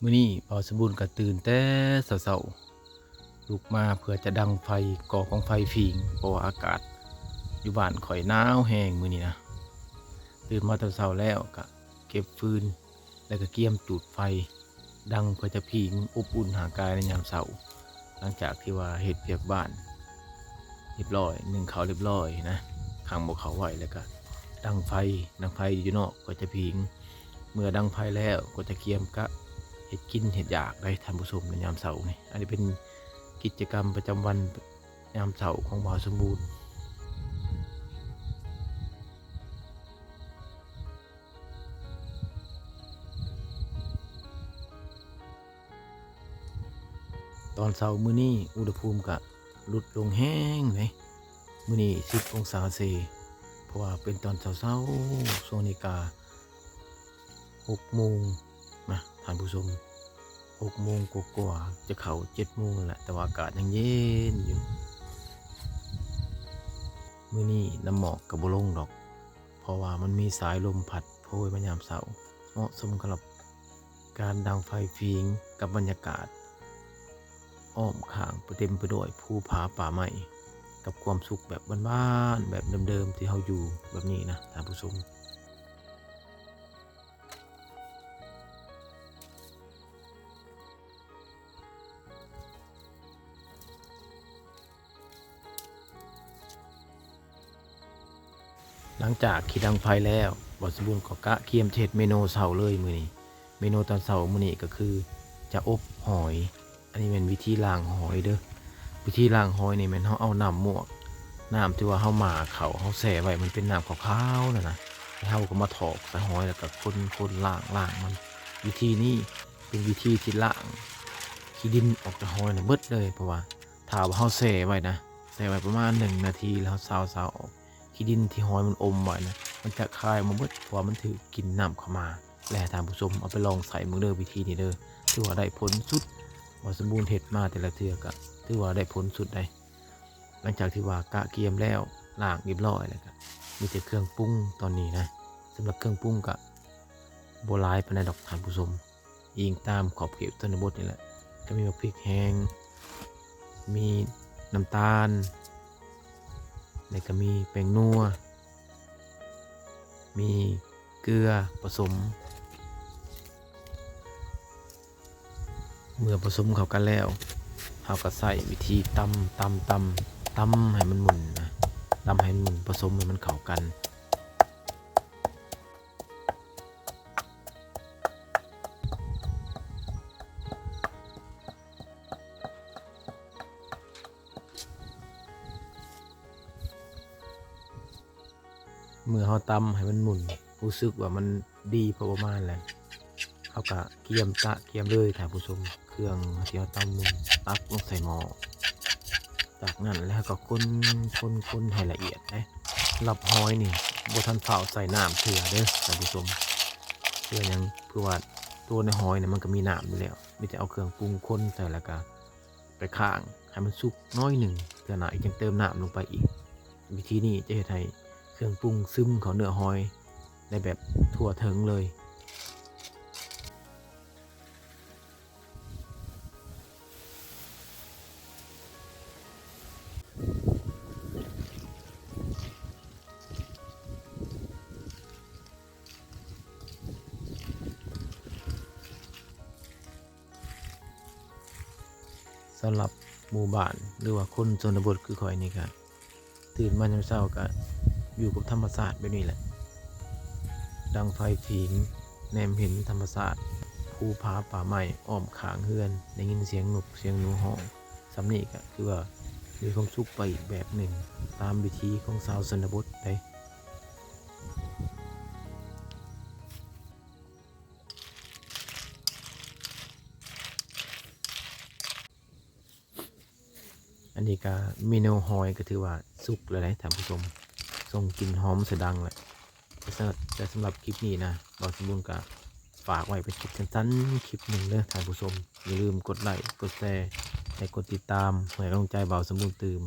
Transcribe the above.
ມື້ນີ້ບ່າວສົມບູນກໍຕື່ນແຕ່ເຊົ້າໆ ລຸກມາເພື່ອຈະດັງໄຟ ກໍ່ກອງໄຟຜິງ ເພາະວ່າອາກາດຢູ່ບ້ານຂ້ອຍໜາວແຮງມື້ນີ້ນະ. ຕື່ນມາແຕ່ເຊົ້າແລ້ວກໍເກັບຟືນ ແລ້ວກໍກຽມຈູດໄຟ ດັງເພື່ອຈະຜິງອົບອຸ່ນຮ່າງກາຍໃນຍາມເຊົ້າ. ຫຼັງຈາກທີ່ວ່າເຮັດວຽກບ້ານຮຽບຮ້ອຍ ໜຶ້ງເຂົ້າຮຽບຮ້ອຍນະ ຂັງໝໍ້ເຂົ້າໄວ້ ແລ້ວກໍດັງໄຟ ດັງໄຟຢູ່ນອກກໍຈະຜິງ. ເມື່ອດັງໄຟແລ້ວກໍຈະກຽມກະເຮັດກິນເຮັດຢາກໄດ໋ທ່ານຜູ້ຊົມ ໃນຍາມເຊົ້ານີ້. ອັນນີ້ເປັນກິດຈະກຳປະຈຳວັນຍາມເຊົ້າຂອງບ່າວສົມບູນ. ຕອນເຊົ້າມື້ນີ້ອຸນຫະພູມກະຫຼຸດລົງແຮງເດ້ ມື້ນີ້ສິບອົງສາເຊ ເພາະວ່າເປັນຕອນເຊົ້າໆ ຊ່ວງນີ້ກະຫົກໂມງນະທ່ານຜູ້ຊົມ ຫົກໂມງກວ່າໆ ຈະເຂົ້າເຈັດໂມງແຫຼະ ແຕ່ວ່າອາກາດຍັງເຢັນຢູ່. ມື້ນີ້ນ້ຳໝອກກະບໍ່ລົງດອກ ເພາະວ່າມັນມີສາຍລົມພັດໂພຍມາຍາມເຊົ້າ ເໝາະສົມສຳລັບການດັງໄຟຜິງ ກັບບັນຍາກາດອ້ອມຂ້າງເຕັມໄປດ້ວຍພູຜາປ່າໄມ້ ກັບຄວາມສຸກແບບບ້ານໆ ແບບເດີມໆ ທີ່ເຮົາຢູ່ແບບນີ້ນະທ່ານຜູ້ຊົມ. ຫຼັງຈາກທີ່ດັງໄຟແລ້ວ ບ່າວສົມບູນກໍກະກຽມຈະເຮັດເມນູເຊົ້າເລີຍມື້ນີ້. ເມນູຕອນເຊົ້າມື້ນີ້ກໍຄືຈະອົບຫອຍ. ອັນນີ້ແມ່ນວິທີລ້າງຫອຍເດີ້. ວິທີລ້າງຫອຍນີ້ແມ່ນເຮົາເອົານ້ຳໝວກ ນ້ຳທີ່ວ່າເຮົາໝ່າເຂົ້າ ເຮົາແຊ່ໄວ້ ມັນເປັນນ້ຳຂາວໆນັ້ນນະ ແລ້ວເຮົາກໍມາຖອກໃສ່ຫອຍ ແລ້ວກໍຄົນໆ ລ້າງໆ ມັນ. ວິທີນີ້ເປັນວິທີທີ່ລ້າງຂີ້ດິນອອກຈາກຫອຍນະເບິດເລີຍ ເພາະວ່າ ຖ້າວ່າເຮົາແຊ່ໄວ້ນະ ແຊ່ໄວ້ປະມານໜຶ່ງນາທີ ແລ້ວເຮົາຊາວໆອອກ ຂີ້ດິນທີ່ຫອຍມັນອົມໄວ້ນະ ມັນຈະຄາຍອອກມາເບິດ ເພາະວ່າມັນຖືກກິ່ນນ້ຳເຂົ້າມາ. ແລະ ທ່ານຜູ້ຊົມເອົາໄປລອງໃຊ້ເບິ່ງເດີ້ ວິທີນີ້ເດີ້ ຖືວ່າໄດ້ຜົນສຸດ. ບ່າວສົມບູນເຮັດມາແຕ່ລະເທື່ອກະຖືວ່າໄດ້ຜົນສຸດໃດ໋. ຫຼັງຈາກທີ່ວ່າກະກຽມແລ້ວ ລ້າງຮຽບຮ້ອຍແລ້ວກະ ມີແຕ່ເຄື່ອງປຸງຕອນນີ້ນະ. ສຳລັບເຄື່ອງປຸງກະບໍ່ຫຼາຍປານໃດດອກທ່ານຜູ້ຊົມ. ອີງຕາມຂອບເຂດຊົນນະບົດນີ້ແຫຼະ ກໍມີບັກພິກແຫ້ງ ມີນ້ຳຕານ ແລ້ວກໍມີແປ້ງນົວ ມີເກືອປະສົມ. ເມື່ອປະສົມເຂົ້າກັນແລ້ວ ເຮົາກໍໃຊ້ວິທີຕຳ ຕຳ ຕຳ ຕຳໃຫ້ມັນໝຸ່ນນະ ຕຳໃຫ້ມັນໝຸ່ນ ປະສົມໃຫ້ມັນເຂົ້າກັນ. ເມື່ອເຮົາຕຳໃຫ້ມັນໝຸ່ນ ຮູ້ສຶກວ່າມັນດີພໍປະມານແລ້ວ ເຮົາກະກຽມ ຕະກຽມເລີຍທ່ານຜູ້ຊົມ. ເຄື່ອງທີ່ເຮົາຕຳໝຸ່ນ ຕັກລົງໃສ່ໝໍ້ ຈາກນັ້ນແລ້ວເຮົາກໍຄົນ ຄົນ ຄົນໃຫ້ລະອຽດເດ້. ສຳລັບຫອຍນີ້ບໍ່ທັນຟ້າວໃສ່ນ້ຳເທື່ອເດີ້ທ່ານຜູ້ຊົມ. ເພື່ອຫຍັງ? ເພື່ອວ່າຕົວໃນຫອຍນີ້ມັນກໍມີນ້ຳຢູ່ແລ້ວ ມີແຕ່ເອົາເຄື່ອງປຸງຄົນໃສ່ ແລ້ວກໍໄປຄ້າງໃຫ້ມັນສຸກໜ້ອຍໜຶ່ງ ເທື່ອໜ້າອີກຈັ່ງເຕີມນ້ຳລົງໄປອີກ. ວິທີນີ້ຈະເຮັດໃຫ້ເຄື່ອງປຸງຊຶມເຂົ້າເນື້ອຫອຍໄດ້ແບບທົ່ວເຖິງເລີຍ. ສຳລັບໝູ່ບ້ານ ຫຼືວ່າຄົນຊົນນະບົດຄືຂ້ອຍນີ້ກະ ຕື່ນມາຍາມເຊົ້າກະຢູ່ກັບທຳມະຊາດແບບນີ້ແຫຼະ ດັງໄຟຜິງ ແນມເຫັນທຳມະຊາດ ພູຜາປ່າໄມ້ອ້ອມຂ້າງເຮືອນ ໄດ້ຍິນສຽງນົກສຽງໜູຮ້ອງ ສ່ຳນີ້ກະຖືວ່າມີຄວາມສຸກໄປອີກແບບໜຶ່ງ ຕາມວິຖີຂອງຊາວຊົນນະບົດເດ້. ອັນນີ້ກະເມນູຫອຍກະຖືວ່າສຸກແລ້ວເດ້ທ່ານຜູ້ຊົມ ສົ່ງກິ່ນຫອມສະດັງແລ້ວ. ແຕ່ສຳລັບ ແຕ່ສຳລັບຄລິບນີ້ນະ ບ່າວສົມບູນກະຝາກໄວ້ເປັນຄລິບສັ້ນໆ ຄລິບໜຶ່ງເດີທ່ານຜູ້ຊົມ. ຢ່າລືມກົດໄລ້ ກົດແຊ ແລະ ກົດຕິດຕາມ ເພື່ອໃຫ້ກຳລັງໃຈບ່າວສົມບູນຕື່ມ.